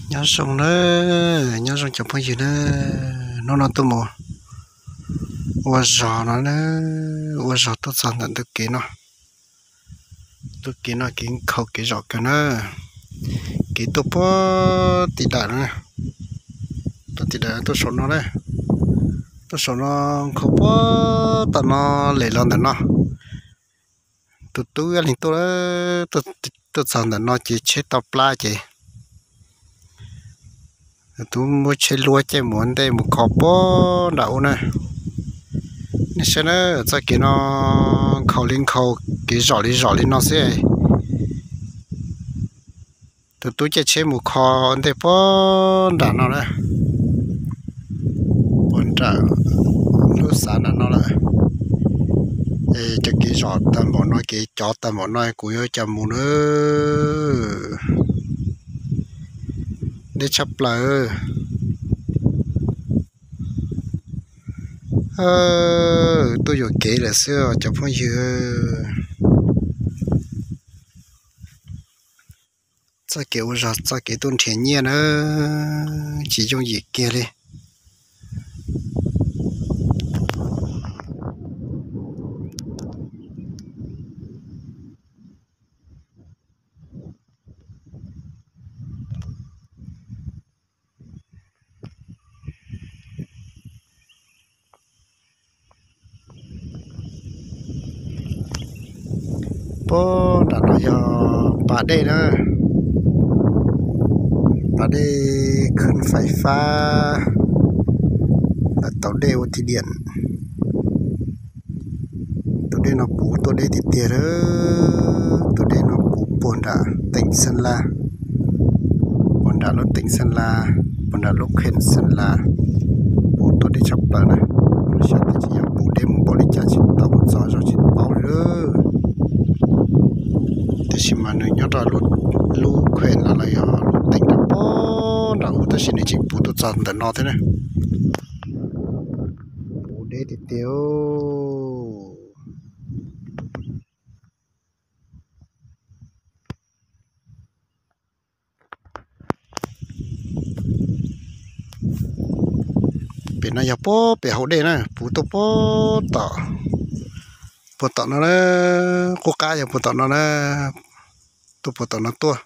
Nyob zoo na, nyob zoo cov phooj ywg na, hnub no tuaj mus ua zog no na, ua zog tuaj txog ntawm ntug kev no, ntug kev no kev nkhaus kev zom kawg na, kev tuaj puag tim dawm no, tuaj tim dawm tuaj saum no na, tuaj saum no nkhaus puag tom no lem los ntawm no. Tus tub leeg tuaj, tuaj txog ntawm no ces tsheb tau plab ces tus tub muab tsheb luab caij mus ua ntej mus kho puag nram ub na. Nej saib na, txoj kev no nkhaus li nkhaus, kev zom li zom li no xwb. Tus tub caij tsheb mus kho ntej puag nram no na, puag nram lub xav nram no lawm. Es cov kev zom tag npaum no, kev cov tag npaum no kuv yuav cas mus na. Deb tshaj plaws. Tuaj yuam kev lawm xwb cov phooj ywg. Txoj kev ua zog, txoj kev tuaj nrhiav nyiaj na, tsis yooj yim kiag li. Puag nram no yog pas dej na, pas dej khwj fais fab, tau dej ua thib diam. Tus dej no puv tuaj deb tiag tiag. Tus dej no puv puag nram teem Xeeb Las, puag nram lub teem Xeeb Las, puag nram lub kheem Xeeb Las, puv tuaj deb tshaj plaws na. Xyov tias tsis yog puv deb mus npaum li cas tsis tau mus txog zog tsis paub li. Tiam sis mas nws nyob rau lub kheem los yog lub teem rau puag nram ub tab sis nws tseem puv tuaj txog ntawm no thiab na. Puv deb tiag tiag. Pem no yog puag pem hauv dej na, puv tuaj puag tom, puag tom no na, qub qab yog puag tom no na, tuaj puag tom no tuaj.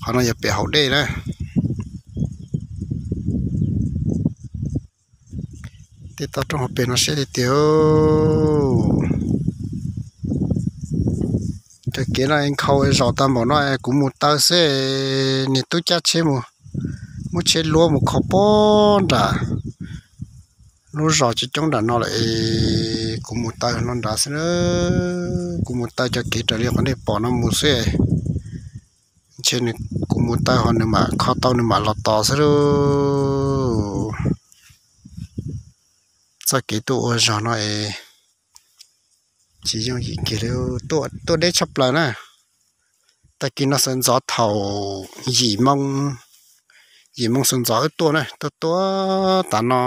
Qhov no yog pem hauv dej na. Tej toj roob hauv pes no siab tiag tiag. Cov kev no nkhaus zom tag npaum no kuv mus taw xwb, niag tub cab tsheb mus, muab tsheb luab mus kho puag nram lub zos coob coob nram no lawm es kuv mus taw no nrad xwb na. Kuv mus taw cov kev raws li qhov nej pom no mus xwb. Ntshe kuv mus taw ho nws mam kho tau nws mam los tos xwb lauj. Txoj kev tuaj ua zog no es tsis yooj yim kiag li, tuaj deb tshaj plaws na. Tag kis no sawv ntxov thaum yim moo, yim moo sawv ntxov wb tuaj na, tuaj tuaj tav no,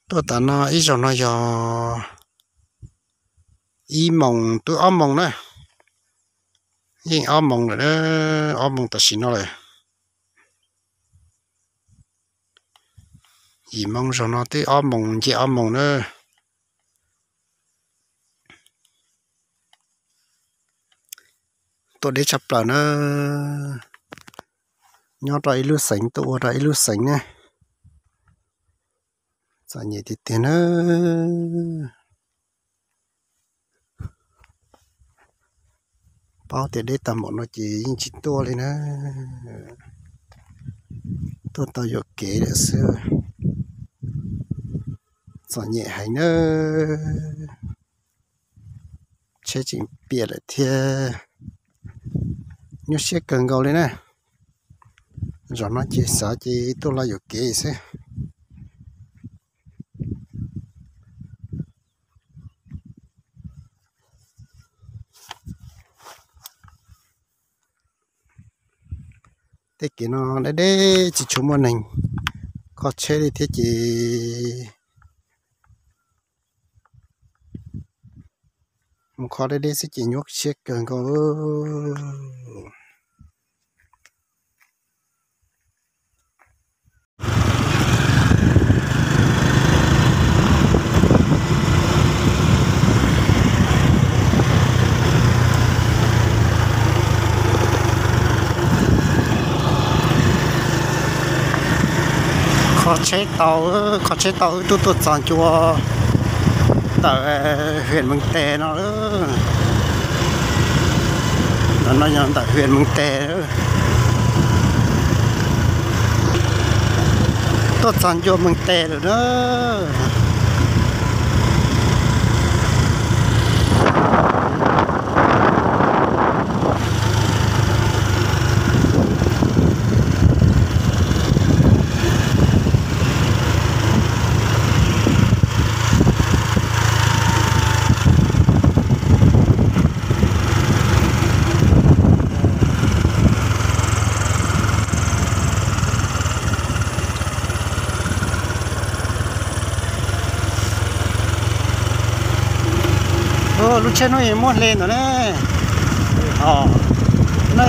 tuaj tav no ib zaug no yog ib moos twb ob moos na, yeej ob moos lawm, ob moos tam sim no lawm. Yim moo zaug no twb ob moos nce ob moos na. Tuaj deb tshaj plaws na, nyob rau ib lub xeev tuaj ua rau ib lub xeev ne. Txom nyem tiag tiag na. Paub tias deb tag npaum no ces yeej tsis tuaj li na. Tuaj tau yuam kev lawm xwb. Txom nyem heev na. Tsheb tseem piam lawm thiab. Nyuaj siab kawg nkaus li na. Zaum no ces xav ces tuaj los yuam kev xwb. Tej kev no deb deb tsis tshua muaj neeg kho tsheb li thiab ces Kho deb deb xwb ces nyuaj siab kawg nkaus. Kho tsheb tau, kho tsheb tau wb twb tuaj txog ncua ntawm huyện Mường Tè no lawm. Ntawm no yog ntawm huyện Mường Tè. Tuaj txog ncua Mường Tè lawm na. Lub tsheb no muab hle ntawm ne.